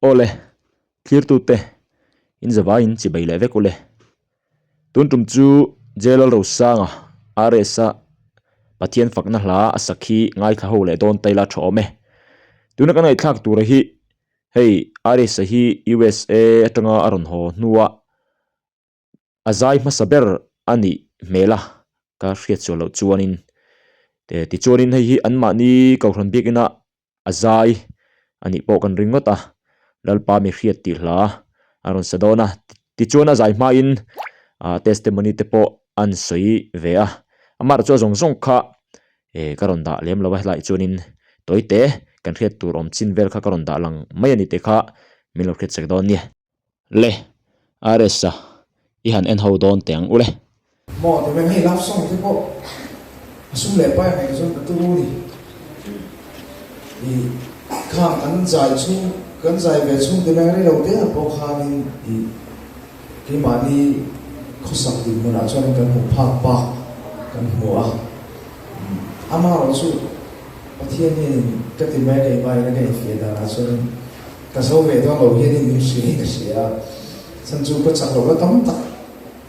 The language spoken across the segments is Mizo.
Aw le, thlirtute, in zavaiin chibai leh vek u le. Tun tum chu J Lalrosanga, RS-a Pathian fakna hla a sak hi ngaithla ho leh dawn ta ila tha awm e. Tuna kan ngaihthlak tura hi hei RS-a hi USA atanga a rawn haw hnua a zai hmasa ber a nih hmel a ka hriat sual loh chuanin tichuanin hei hi anmahni Kohhran biakina a zai a nih pawh kan ring ngawt a, Lalpa mi hriat tih hla a rawn sa dawn a, tichuan a zai hmain ah testimony te pawh an sawi ve a, amaherawhchu chu a zawng zawng kha eh ka rawn dah lem lo a helaiah chuanin tawite kan hriat tur awm chin vel kha ka rawn dah lang mai a ni tih kha min lo hriat chak dawn nia. Le, RS-a i han en ho dawn teh ang u le. Maw ti reng hei love song te pawh a sum leh pai ang engzawng ka turu ni. I khang kan zai chhung kan zai ve chhung ti reng rei lo te ah pawh khanin i keimahni khawsak dinhmunah chuanin kan hmuh phak bak kan hmu a. Amaherawhchu Pathian hianin ka ti mai a keimah ina ka infiah danah chuanin Ka zo ve dawn lo hian in min hria hi ka hria a, chhan chu ka chak lohna tam tak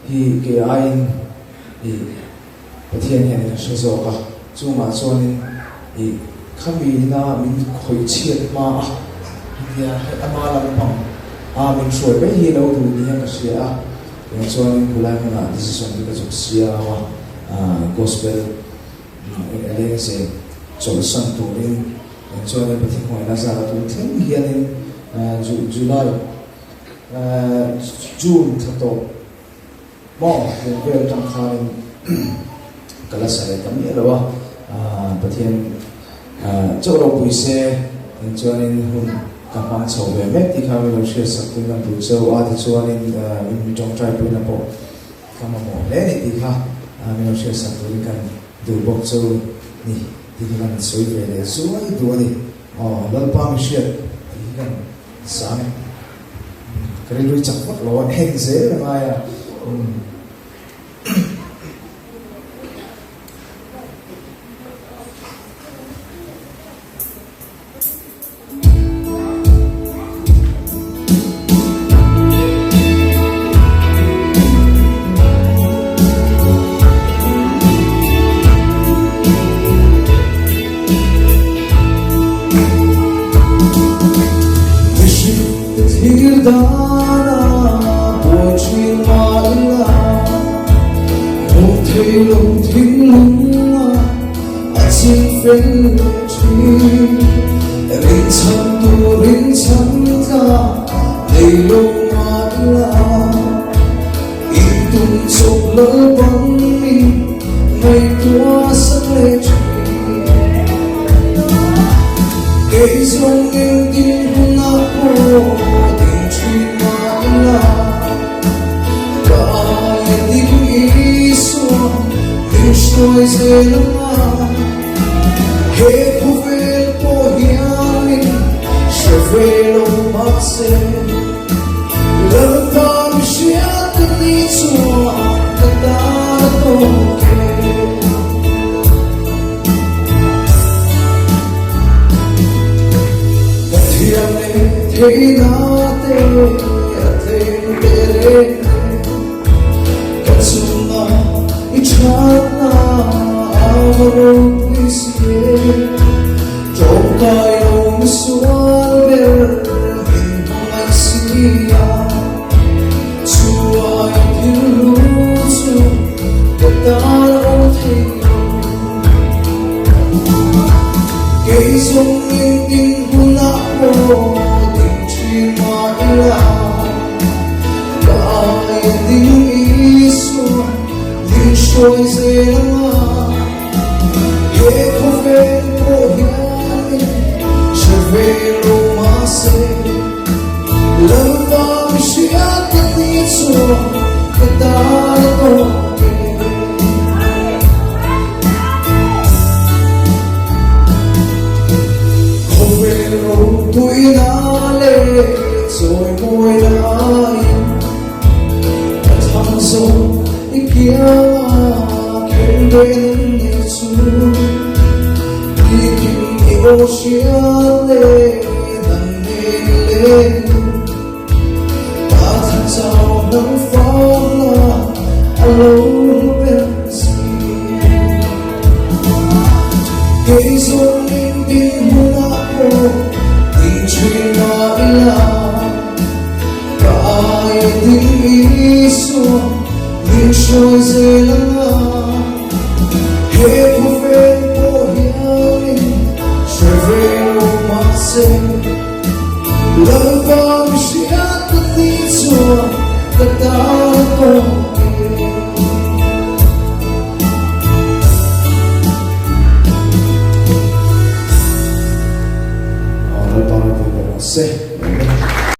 hi kei aiin i Pathian hian in a hre zawk a, chungah chuanin i khami ina min khawih chhiat hma a, hetia he ama lampang a min hruai mai hi lo duh ni hian ka hria a, tunah chuanin khulai hmunah decision hi ka chawk siau a, gospel lengzem chawlhsan turin. Chuanin Pathian hmangaihna zara tun thleng hianin July, June thla tawp maw kum vel atang khanin ka la sa leh ta miah lo a, Pathian chauh ropui se chuanin hun ka hmang chho ve mek tih kha min lo hriatsak tun kan duh cheu a, tichuanin min mi tawngtai puina pawh ka mamawh hle a ni tih kha min lo hriatsak turin kan duh bawk chu ni tih hi kan sawi ve leh zuai duh a ni. Aw Lalpa mi hriat tih hi kan sang ka rilru chak vak lo a, en zel a ngai a. Ka than chau nang fang la a lo ber si. Kei zawng in dinhmunah pawh ding thin mah ila, ka ai ding Isua min hruai zel anga. He khawvel pawh hianin hre ve lo mahse, Lalpa mi hriat ka tih chuan ka tan a tawp.